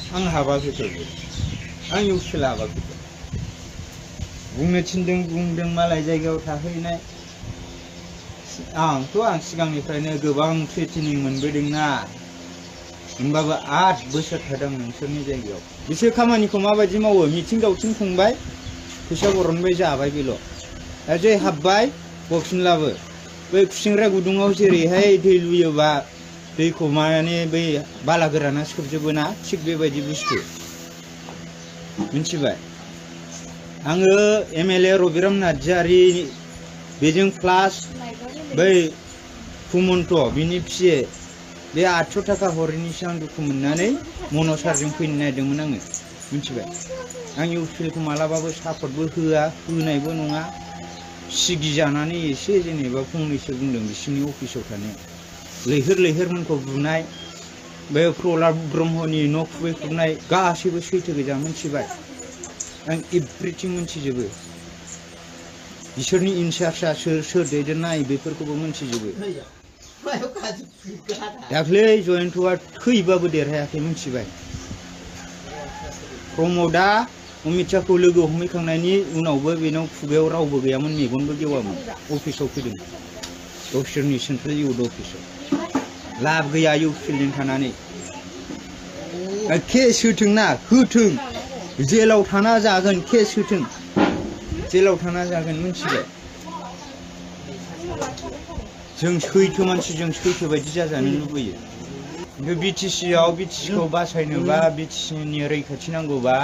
आं हाबाखै आं इउसिल हाबाखै बुंनो थिनदों बुंदों मालाय जायगायाव थाहैनाय आं सिगांनिफ्रायनो गोबां ट्रेनिं मोनबोदोंना होमबाबो 8 बोसोर थादों नोंसोरनि जायगायाव बिसोर खामानिखौ माबायदि मावो मिथिं दावथिं खुंबाय फैसा बरनबाय जाबाय बेल' दा जे हाबबाय बक्सिनलाबो बै खुसिंग्रा गुदुङाव जेरैहाय दै लुयोबा दैखौ माने बै बाला गोराना सोबजोबो ना थिग बेबायदि बुस्थु मिथिबाय आङो एमएलए रबिराम नार्जारि बेजों प्लास बै हुमन्त बिनि फिए बे 800 थाखा हरैनिसो आं दुखु मोननानै मनसारजों फैनो नागिरदोंमोन आङो मिथिबाय आं इउपिएलखौ मालाबाबो सापर्टबो होआ होनायबो नङा सिगि जानानै एसे जेनेबा फंनैसो बुंदों बिसिनि अफिसाव थानाय लैहोरमोनखौ बुनाय बे प्रहलाद ब्रह्मनि न' खुबैख्रुबनाय गासैबो सैथो गोजा मिथिबाय आं एभ्रिथिं मिथिजोबो बिसोरनि इनचार्जआ सोर दैदेननाय बेफोरखौबो मिथिजोबो दाख्लै जयन्तआ थैबाबो देरहायाखै मिथिबाय प्रमदआ अमित शाहखौ लोगो हमहैखांनायनि उनावबो बेनाव खुगायाव रावबो गैयामोन मेगनबो गेवामोन अफिसाव फैदों गावसोरनि सेन्ट्रेल इउथ अफिसाव लाब गैया इउपिएलजों थानानै केस होथोंना होथों जेलाव थाना जागोन केस होथों जेलाव थाना जागोन मिथिबाय जों सैथो मानसिजों सैथो बायदि जाजानो लुबैयो खिन्थु बिटिसिखौ बासायनोबा बिटिसिनि रैखाथि नांगौबा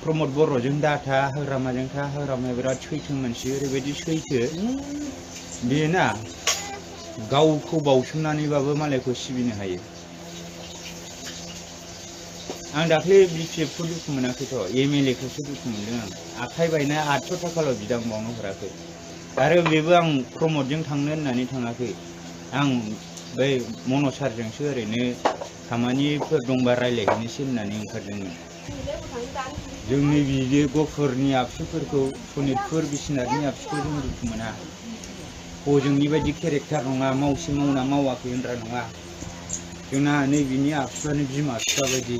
प्रमद बर'जों दाथा हाग्रामाजों था हाग्रामाया बिराद सैथो मानसि ओरैबायदि सैथो बेना गावखौ बावसोमनानैबाबो मालायखौ सिबिनो हायो आं दाख्लै बिपिएफखौ दुखु मोनाखैथ' एमएलएखौसो दुखु मोनदों आं आखाइ बायनाय 800 थाखाल' बिदां बावनो हराखै आरो बेबो आं प्रमदजों थांनो होननानै थाङाखै आं बै मनसारजोंसो ओरैनो खामानिफोर दंबा रायज्लायहैनोसै होननानै ओंखारदोंमोन जोंनि बिदि गफुरनि आबसुफोरखौ सनितपुर बिश्वनाथनि आबसुखौ जों दुखु मोना हजोंनि बायदि केरेक्टार नङा मावसे मावना मावाखै होनग्रा नङा जोंना नैबिनि आबसुआनो बिमा बिफा बायदि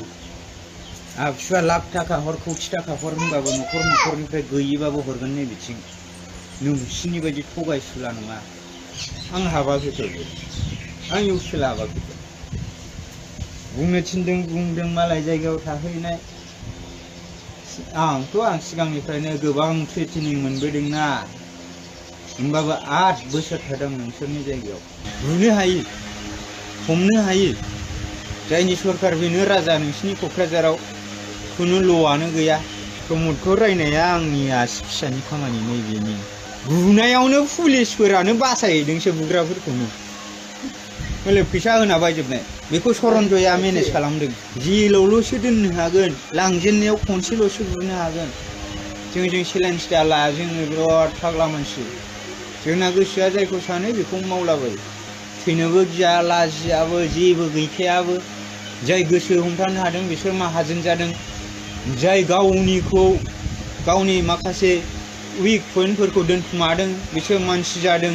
आबसुआ लाख थाखा हर कौटि थाखा हर होनबाबो न'खरनिफ्राय गैयिबाबो हरगोन नै बिथिं नोंसिनि बायदि थगायसुला नङा आं हाबाखै आं इउपिएल हाबाखै बुंनो थिनदों बुंदों मालाय जायगायाव थाहैनाय आं सिगांनिफ्रायनो गोबां ट्रेनिं मोनबोदोंना होमबाबो 8 बोसोर थादों नोंसोरनि जायगायाव बुनो हायो हमनो हायो जायनि सरखार बेनो राजा नोंसिनि क'क्राझाराव खुनु ल'आनो गैया प्रमदखौ रायनाया आंनि आसि फिसानि खामानि नैबेनि बुनायावनो पुलिसफोरानो बासायहैदोंसो बुग्राफोरखौनो हले फैसा होना बायजोबनाय बेखौ सरन्जया मेनेज खालामदों जेलावल'सो दोननो हागोन लांजेननायाव खनसेल'सो बुनो हागोन जों चेलेन्ज दाला जोङो बिराद फाग्ला मानसि जोंना गोसोआ जायखौ सानो बेखौ मावलाबायो थैनोबो गिया लाजियाबो जेबो गैखायाबो जाय गोसो हमथानो हादों बिसोर माहाजोन जादों जाय गावनि माखासे उइक पइन्टफोरखौ दोनखुमादों बिसोर मानसि जादों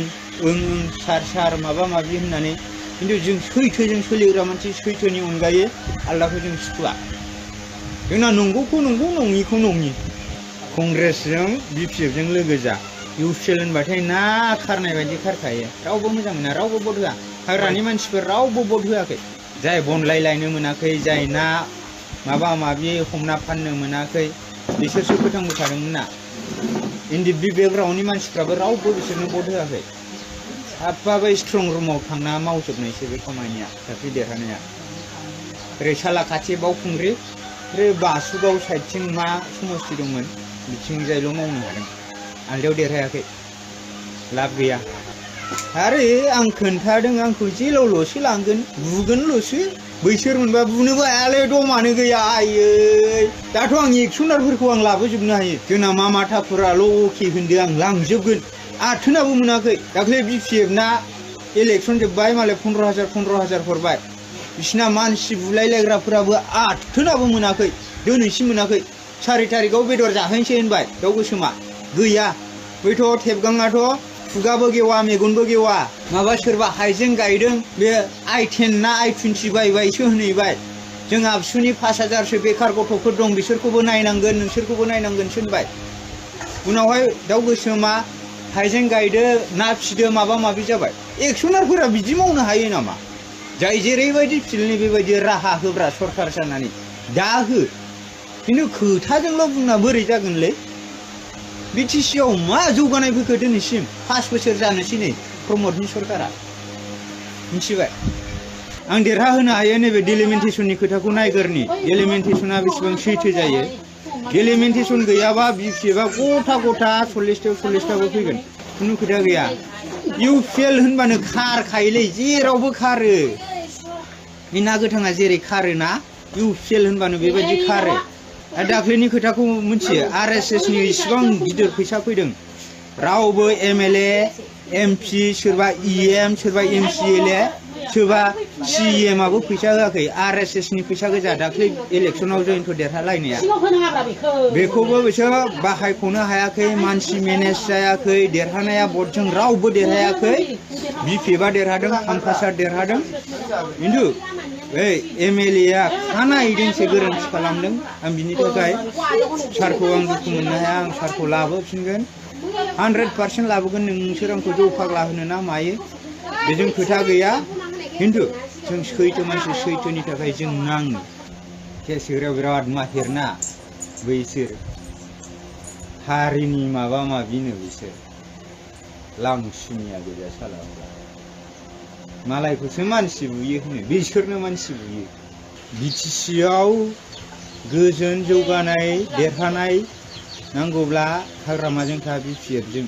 सार माबा माबि होननानै खिन्थु जों सैथोजों सोलिग्रा मानसि सैथोनि अनगायै आलदाखौ जों सुखुआ जोंना नंगौखौ नंगौ नङिखौ नङि कंग्रेसजों बिपिएफजों लोगो जा इउपिएल होनबाथाय ना खारनाय बायदि खारखायो रावबो मोजां मोना रावबो भट होआ हाग्रानि मानसिफोर रावबो भट होआखै जाय बनलाय लायनो मोनाखै जाय ना माबा माबि हमना फाननो मोनाखै बिसोरसो फोथांबोखादोंमोन ना एनडिएफबि बेकग्राउन्डनि मानसिफ्राबो रावबो बिसोरनो भट होआखै हाबबाबो स्ट्रं रुमाव थांना मावजोबनायसो बे खामानिया दाख्लै देरहानाया ओरै सालाखाथि बावखुंग्रि ओरै बासुगाव साइडथिं मा समस्ति दंमोन बिथिंजायल' मावनो हादों आलदायाव देरहायाखै लाब गैया आरो आं खोन्थादों आंखौ जेलावल'सो लांगोन बुगोनल'सो बैसोर मोनबा बुनोबो हायालै दमानो गैया आयै दाथ' आं एक्सनारफोरखौ आं लाबोजोबनो हायो जोंना मा माथाफोराल' अके होनदो आं लांजोबगोन आथोनाबो मोनाखै दाख्लै बिपिएफना इलेक्सन जोब्बाय मालाय 15,000 हरबाय बिसिना मानसि बुलायलायग्राफोराबो आथोनाबो मोनाखै दिनैसिम मोनाखै 4 तारिखआव बेदर जाहैनोसै होनबाय दाउ गोसोमा गैया बैथ' टेबगाङाथ' खुगाबो गेवा मेगनबो गेवा माबा सोरबा हाइजें गायदों बे i10 ना i20 बायबायसो होनहैबाय जों आबसुनि 5,000सो बेखार गथ'फोर दं बिसोरखौबो नायनांगोन नोंसोरखौबो नायनांगोन थिनबाय उनावहाय दाउ गोसोमा हाइजें गायदो ना फिदो माबा माबि जाबाय एक्सनारफोरा बिदि मावनो हायो नामा जाय जेरैबायदि फिल्डनि बेबायदि राहा होब्रा सरखार जानानै दा हो खिन्थु खोथाजोंल' बुंना बोरै जागोनलै BTC आव मा जौगानाय फैखो दिनैसिम 5 बोसोर जानोसै नै प्रमदनि सरकारा मिथिबाय आं देरहा होनो हायो नैबे डिलिमिटेसननि खोथाखौ नायगोरनि डिलिमिटेसना बेसेबां सैथो जायो डिलिमिटेसन गैयाबा BPFआ गथा गथा 40टाबो फैगोन खुनु खोथा गैया UPL होनबानो खारखायोलै जेरावबो खारो बे ना गोथाङा जेरै खारोना UPL होनबानो बेबायदि खारो दाख्लैनि खोथाखौ मिथियो RSS नि इसिबां गिदिर फैसा फैदों रावबो MLA MP सोरबा EM सोरबा MCLA सोरबा CEM आबो फैसा होआखै RSS नि फैसा गोजा दाख्लै इलेक्सनाव जयन्त देरहालायनाया बेखौबो बिसोर बाहायख'नो हायाखै मानसि मेनेज जायाखै देरहानाया भटजों रावबो देरहायाखै BPFआ देरहादों हामखासार देरहादों खिन्थु MLA आ खानायजोंसो गोरोन्थि खालामदों आं बिनि थाखाय सारखौ आं दुखु मोननो हाया आं सारखौ लाबोफिनगोन 100% लाबोगोन नोंसोर आंखौ जौ फाग्ला होनो ना मायो बेजों खोथा गैया खिन्थु जों सैथो मानसि सैथोनि थाखाय जों नाङो केसोराव बिराद माहिरना बैसोर हारिनि माबा माबिनो बिसोर लांसुनिया गोजा सालाफ्रा मालायखौसो मानसि बुयो होनो बिसोरनो मानसि बुयो BTC आव गोजोन जौगानाय देरहानाय नांगौब्ला हाग्रामाजों था BPF जों